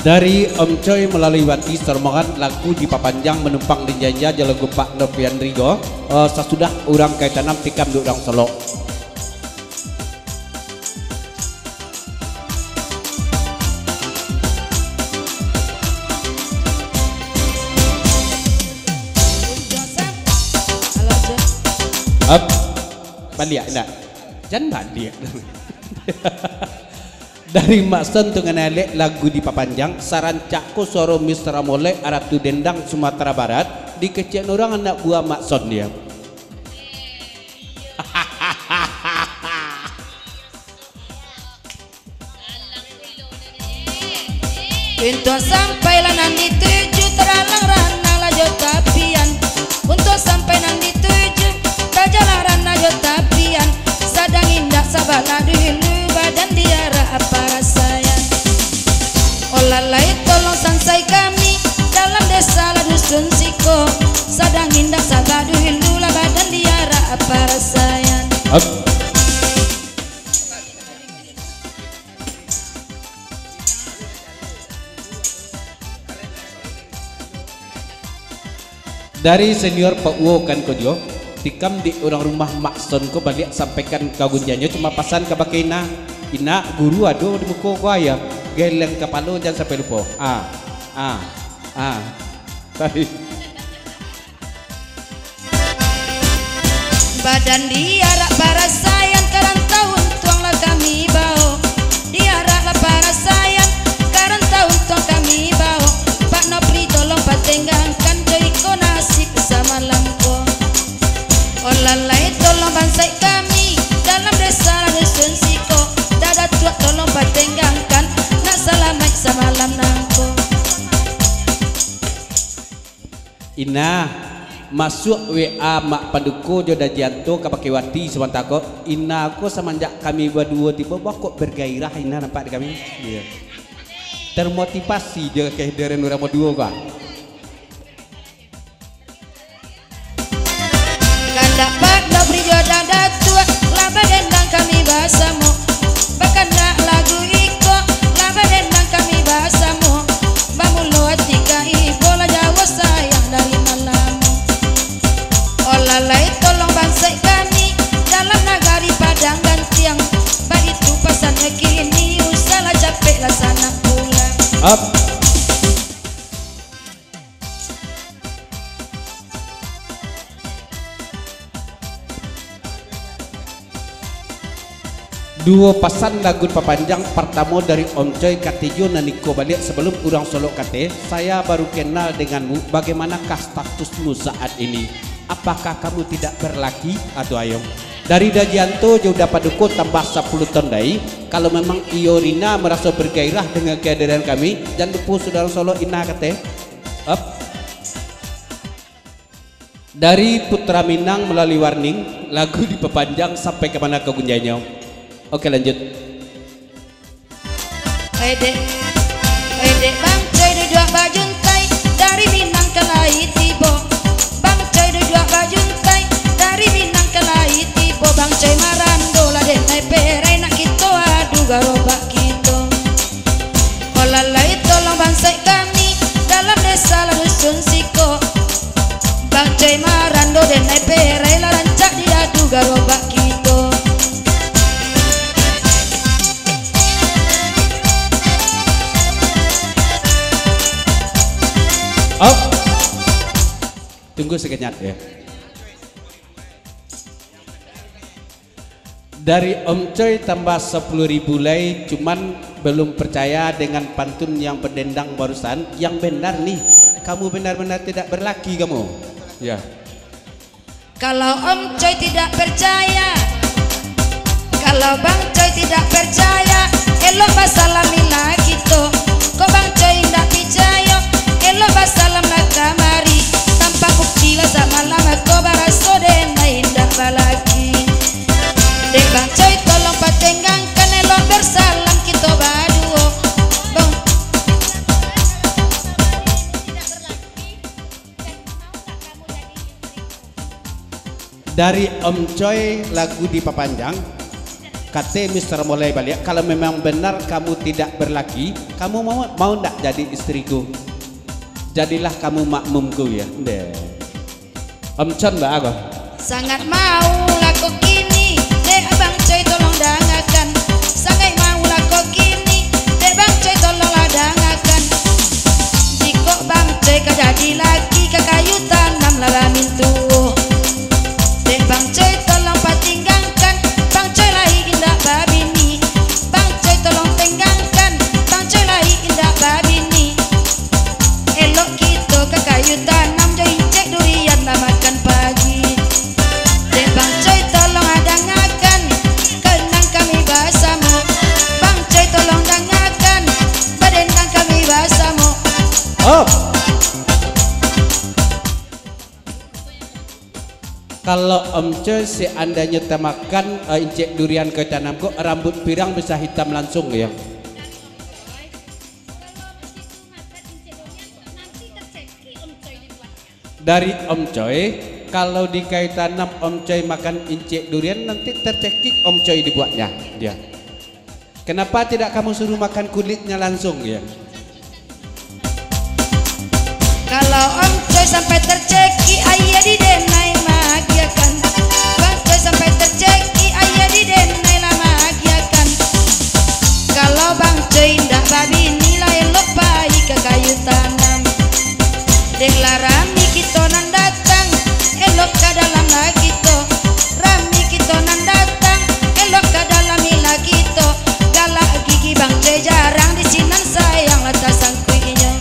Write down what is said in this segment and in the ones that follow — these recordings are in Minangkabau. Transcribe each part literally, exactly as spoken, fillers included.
Dari Om Coy malalui Wati Sarombongan, lagu dipapanjang manumpang di janja jo lagu Pak Novian Rigo, eh, sasudah urang ka tanam tikam di urang Solok. Up. Baliak indak? Jan baliak. Dari Mak Son tu ngan Alek lagu dipapanjang, sarancak ko suaro Mister Amolek Ratu Dendang Sumatera Barat, dikecekan urang anak buah Mak Son dia. Untuang sampailah nan dituju, taralang ranah lah jo tapian. Untuang sampai nan dituju, tajalan ranah jo tapian. Sadang indak sabalah dulu, badan diarak parasaian. Olah lai tolong sansai kami, dalam desa lah dusun siko. Sadang indak sabalah dulu, lah badan diarak parasaian. Up. Dari senior Pak Uwo kan ko juo, tikam di urang rumah Mak Son ko baliak sampaikan ka gunjiangnyo, cuma pasan kabake Ina. Ina, guru ado di muko ko, ayah. Geleng kapalo jan sampai lupo. Ah, ah, ah. Tadi. Badan diarak parasaian, karantau untuang lah kami bawo. Diarak lah parasaian, karantau untuang kami bawo. Pak Nopri tolong patenggangkan, jo iko nasib samalam ko. Olah lai tolong bansaik kami, dalam desa lah dusun siko. Dah Datuak tolong patenggangkan, nak salamaik samalam nangko. Ina, masuak W A Mak Panduko jo Dajianto kabake Wati samanta ko. Ina ko samanjak kami baduo tibo, baa kok bergairah Ina nampak di kami. Iyo. Termotivasi jo kehadiran urang baduo ko. Kandak Pak Nopri jo Dang Datuak, lah badendang kami basamo. Bakandak lagu iko, lah badendang kami basamo. Bamulo ati ka ibo, lah jauah sayang dari malamo. Olah lai tolong bansaik kami, dalam nagari Padang Gantiang. Baitu pasannyo kini, usahlah capek lah sanak pulang. Up. Duo pasan lagu papanjang, partamo dari Om Coy, katigo nan iko baliak, sabalum urang Solok kate, saya baru kenal denganmu, bagaimanakah statusmu saat ini? Apakah kamu tidak berlaki? Atu ayo. Dari Dajianto jo Uda Paduko tambah sapuluah ton lai, kalau memang iyo Rina maraso bergairah dengan kehadiran kami, jan lupo saudara Solok Ina kate. Up. Dari Putra Minang malalui Warning, lagu dipapanjang sampai ka mana ka gunjiangnyo. Oke, lanjut. Oi dek, oi dek Bang Coy duduak bajuntai, dari Minang ka lai tibo. Bang Coy duduak bajuntai, dari Minang ka lai tibo. Bang Coy marando lah dek nai perai, nak kito adu garobak kito. Olah lai tolong bansaik kami, dalam desa lah dusun siko. Bang Coy marando dek nai perai, lah rancak diadu garobak kito. Up. Tunggu sekejap ya. Dari Om Coy tambah sapuluah ribu lai, cuman belum percaya dengan pantun yang berdendang barusan. Yang benar nih, kamu benar-benar tidak berlaki kamu. Ya. Kalau Om Coy tidak percaya, kalau Bang Coy tidak percaya, elok basalamilah kito. Kok Bang Coy indak picayo, elok basalamlah kamari. Tanpa bukti lah samalam ko baraso den indak balaki. Dek Bang Coy tolong patenggangkan, elok bersalam kito baduo. Bang. Dari Om Coy lagu dipapanjang, kate Mister Molai baliak, kalau memang benar kamu tidak berlaki, Kamu mau, mau ndak jadi istriku? Jadilah kamu makmumku, ya. Ndeh. Om Con, ba, ako? Sangat maulah ko kini, dek Bang Coy tolong dangakan. Sangaik maulah ko kini, dek Bang Coy tolonglah dangakan. Jikok Bang Coy ka jadi laki, ka kayu tanam lah bamintuo. Dek Bang Coy tolong patinggangkan, Bang Coy lai indak babini. Bang Coy tolong tenggangkan, Bang Coy lai indak babini. Elok kito ka kayu tanam, jo incek durian lah makan pagi. Dek Bang Coy tolong dangakan, kenang kami basamo. Bang Coy tolong dangakan, badendang kami basamo. Oh. Kalau Om Coy seandainyo tamakan, eh, incek durian ka tanam ko, rambut pirang bisa hitam langsung, ya. Dari Om Coy, kalau di kayu tanam Om Coy makan incek durian, nanti tercekik Om Coy dibuatnya, dia. Kenapa tidak kamu suruh makan kulitnya langsung, ya? Kalau Om Coy sampai tercekik, ayah di denai maagiahkan. Bang Coy sampai tercekik, ayah di denai lah maagiahkan. Kalau Bang Coy indak babini, lah elok pai ka kayu tanam. Dek lah rami kito nan datang, elok ka dalam lah kito. Rami kito nan datang, elok ka dalam ilah kito. Galak gigi Bang Coy jarang, di sinan sayang lah tasangkuik inyo.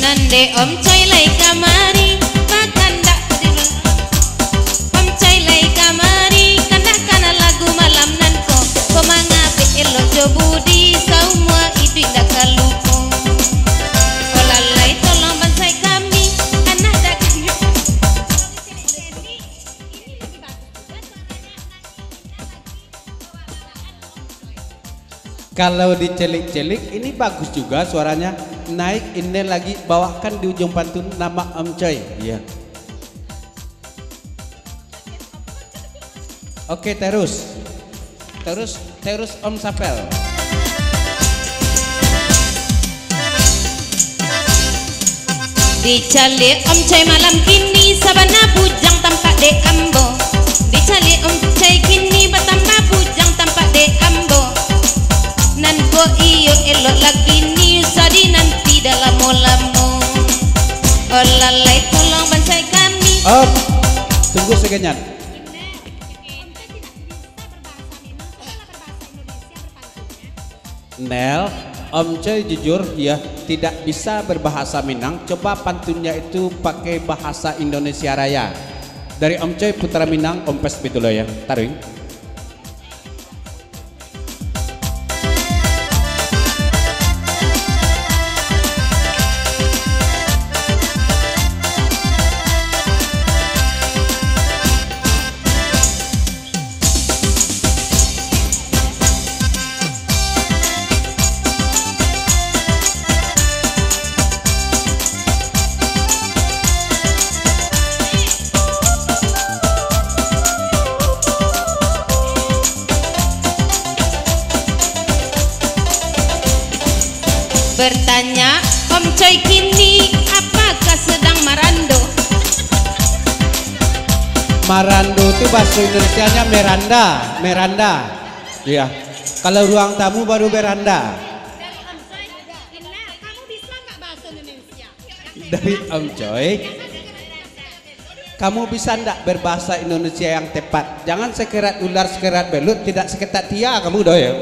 Nan dek Om Coy lai kamari, bakandak di Om Coy lai kamari, kandak-kandak lagu malam nan ko. Ko mangabek elok jo budi, saumua iduik ndak ka lupo. Ko lalai tolong bansaik kami, anak dak kami. Kalau dicelik-celik, ini bagus juga suaranya. Naik, ini lagi, bawakan di ujung pantun nama Om Coy. Iya. Oke, terus. Terus, terus Om Sapel. Dicaliak Om Coy malam kini, sabana bujang tampak dek ambo. Dicaliak Om Coy kini, batambah bujang tampak dek ambo. Nan ko iyo elok laki ni, usah dinanti dah lamo-lamo. Oh lalai, tolong bansaik kami. Om, tunggu saketek. Nel, Om Coy jujur, ya, tidak bisa berbahasa Minang. Coba pantunnya itu pakai bahasa Indonesia Raya. Dari Om Coy Putra Minang, Om Pes Bitulo, ya. Taruih. Bertanya, Om Coy kini apakah sedang marando? Marando tu bahasa Indonesianya meranda, meranda. Iya. Kalau ruang tamu baru beranda. Dari Om Coy, kamu bisa ndak berbahasa Indonesia yang tepat? Jangan sekerat ular, sekerat belut, tidak seketat tia kamu doh, ya.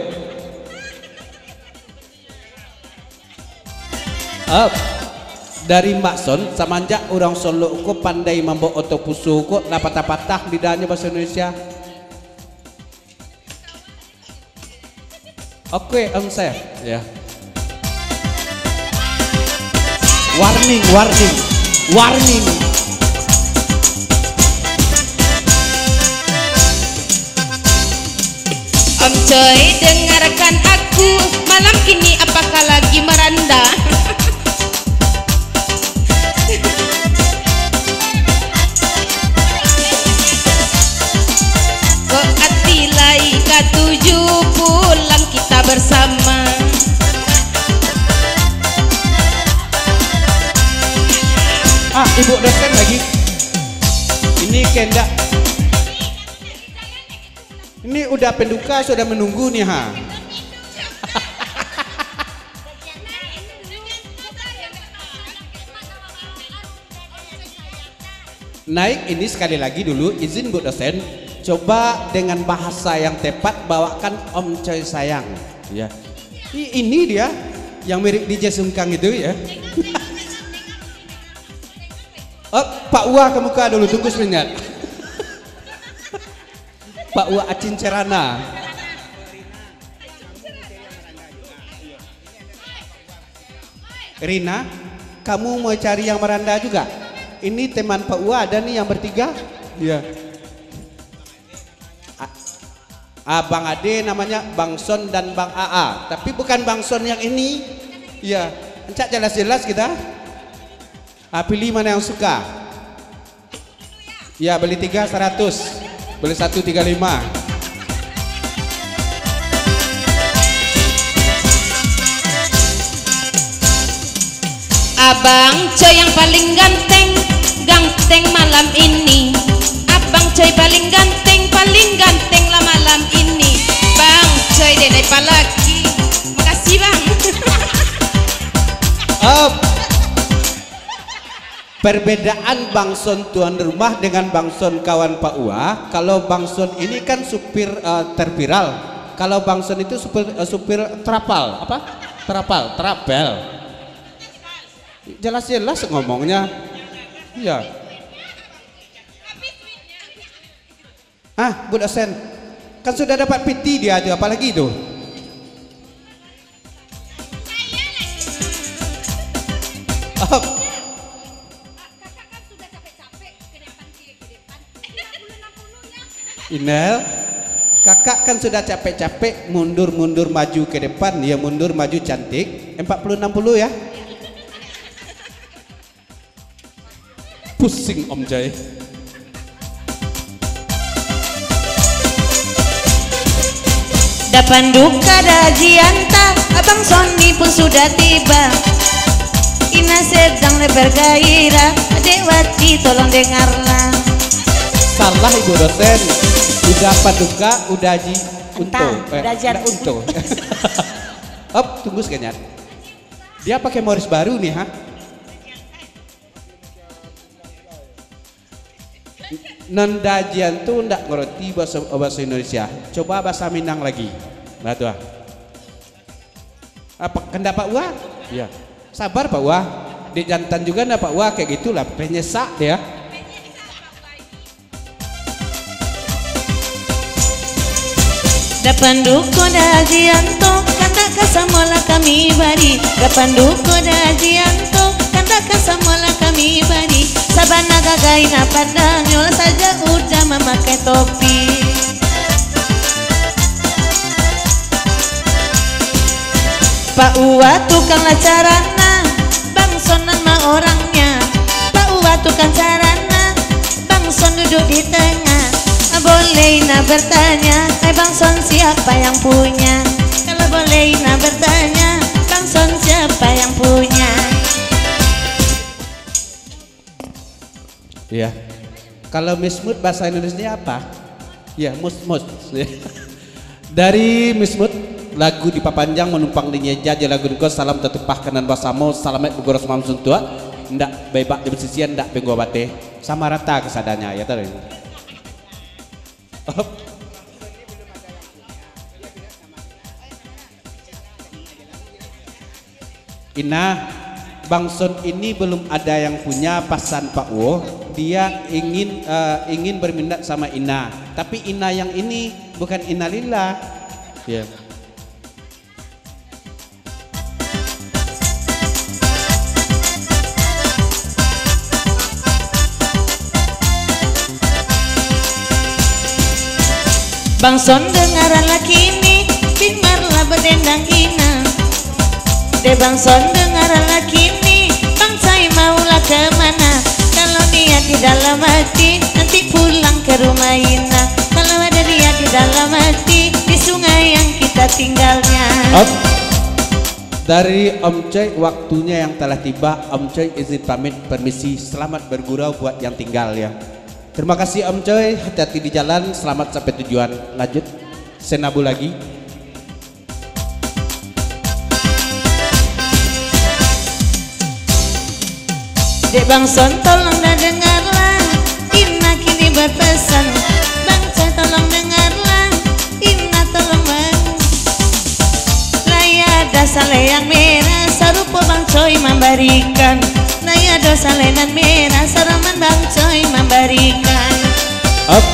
Up. Dari Mbak Son, samanjak urang Solok ko pandai mambaok oto puso ko, lah patah-patah lidahnyo bahasa Indonesia. Oke, Om Sef. Ya. Warning, warning, warning. Om Coy, dengarkan aku, malam kini apakah lagi meranda? Kok ati lai katuju pulang kita bersama. Ah, ibu dosen lagi. Ini kendak. Ini uda penduka sudah menunggu nih, ha. Naik ini sekali lagi dulu, izin Bu Dosen, coba dengan bahasa yang tepat bawakan Om Coy sayang. Ya. I-, ini dia yang mirip D J Sungkang itu ya. Oh, Pak Uwa ke muka dulu, tunggu sebentar. Pak Uwa Acin Cerana. Rina, kamu mau cari yang meranda juga? Ini teman Pak Uwa ada nih yang bertiga. Iya. A-, Abang Ade namanya Bang Son dan Bang A A. Tapi bukan Bang Son yang ini. Iya. Encak jelas-jelas kita. Ah, pilih mana yang suka. Ya, beli tiga seratus, beli satu tiga lima. Abang Coy yang paling ganteng, ganteng malam ini. Abang Coy paling ganteng, paling ganteng lah malam ini. Bang Coy denai palaki. Makasih, Bang. Up. Perbedaan Bang Son tuan rumah dengan Bang Son kawan Pak Uwa, kalau Bang Son ini kan supir, eh, terpiral. Kalau Bang Son itu supir, eh, supir trapal, apa? Trapal, trapel. Jelas-jelas ngomongnya. Iya. Ah, Bu Dosen, kan sudah dapat piti dia aja, apalagi itu? Inel, kakak kan sudah capek-capek mundur-mundur maju ke depan, ya mundur maju cantik, empat puluh enam puluh ya. Pusing Om Jai. Dapan duka dah Jianta, Abang Soni pun sudah tiba. Ina sedang bergairah, Dek Wati tolong dengarlah. Salah Ibu Dosen, udah Paduka, udah Ji Unto. Entah, eh, udah Jian. Ndak Unto. Op, tunggu sekejap. Dia pakai Morris baru nih, ha? Nan dajian tu ndak ngerti bahasa, bahasa Indonesia. Coba bahasa Minang lagi. Nah, tu ah. Apa, kandak Pak Uwa? Iya. Sabar, Pak Uwa. Di jantan juga ndak Pak Uwa, kayak gitulah. Penyesak dia. Dapan duko dajian tu, kandak ka samolah kami bari. Dapan duko dajian tu, kandak ka samolah kami bari. Sabana gagai na padangnyo, sajak udah mamakai topi. Pak Uwa tukang lah carana, Bang Son nan ma orangnya. Pak Uwa tukang carana, Bang Son duduk di tengah. Boleh na bertanya, hai Bang Son siapa yang punya? Kalau boleh na bertanya, Bang Son siapa yang punya? Iya. Kalau Miss Mut bahasa Indonesianya apa? Ya, Mus Mus. Dari Miss Mut, lagu dipapanjang manumpang di nyeja je lagu niko, salam tatumpah kanan basamo, salamaik bagoros malam suntuak, ndak baibak di basisian, ndak penggo bateh, sama rata kasadanya, ya tadi. Ina, Bang Son ini belum ada yang punya, pasan Pak Wo. Dia ingin, eh, ingin berminat sama Ina. Tapi Ina yang ini bukan Ina Lila. Ya. Bang Son dengaranlah kini. Dendang ina. Dek Bang Son, dengarlah kini, Bang Coy maulah ke mana? Kalau niat di dalam hati, nanti pulang ke rumah ina. Kalau ada niat di dalam hati, di sungai yang kita tinggalnya. Op. Dari Om Coy, waktunya yang telah tiba. Om Coy izin pamit, permisi, selamat bergurau buat yang tinggal ya. Terima kasih Om Coy, hati-hati di jalan, selamat sampai tujuan. Lanjut, senabu lagi. Dek Bang Son, tolong dah dengarlah, Ina kini berpesan. Bang Coy, tolong dengarlah, Ina tolong bang. Lai ado salai yang merah, sarupo Bang Coy mambarikan. Lai ado salai nan merah, saroman Bang Coy mambarikan. Up.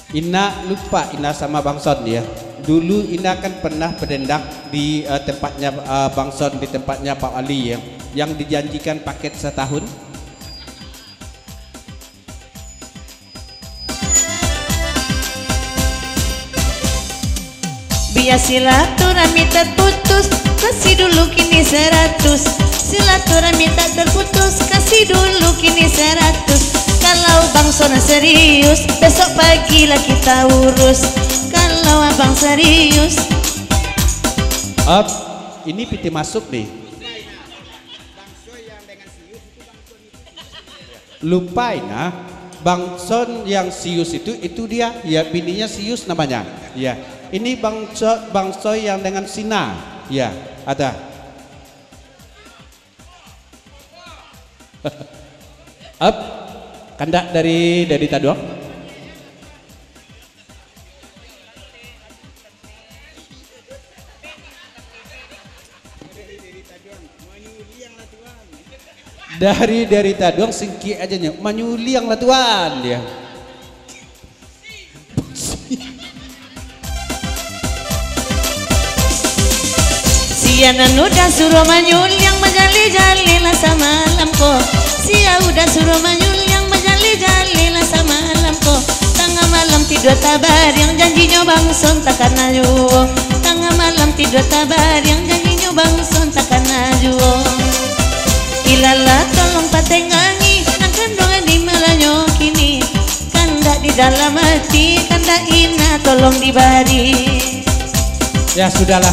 Ina lupa Ina sama Bang Son ya. Dulu Ina kan pernah berdendang di eh, tempatnya eh, Bang Son, di tempatnya Pak Wali ya, yang dijanjikan paket setahun. Biar silaturahmi terputus, kasih dulu kini seratus. Silaturahmi tak terputus, kasih dulu kini seratus. Kalau Bang Son serius, besok pagilah kita urus. Kalau Abang serius. Up, ini piti masuk nih. Lupa Ina, Bang Son yang Sius itu, itu dia, ya bininya Sius namanya, ya. Ini Bang Co-, Bang Coy yang dengan Sina, ya, ada. Up, kandak dari dari Taduang. Dari dari Taduang singkik aja nyo, manyuliang lah tuan dia. Sia nan udah suruh manyuliang, bajaleh-jaleh lah samalam ko. Sia udah suruh manyuliang, bajaleh-jaleh lah samalam ko. Tangah malam tidua tabariang, janjinyo Bang Son takana juo. Tangah malam tidua tabariang, janjinyo Bang Son takana juo. Ilalah tolong patengangi, nan kanduangan di malanyo kini. Kandak di dalam hati, kandak Ina tolong dibari. Ya sudahlah,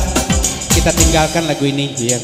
kita tinggalkan lagu ini, ya.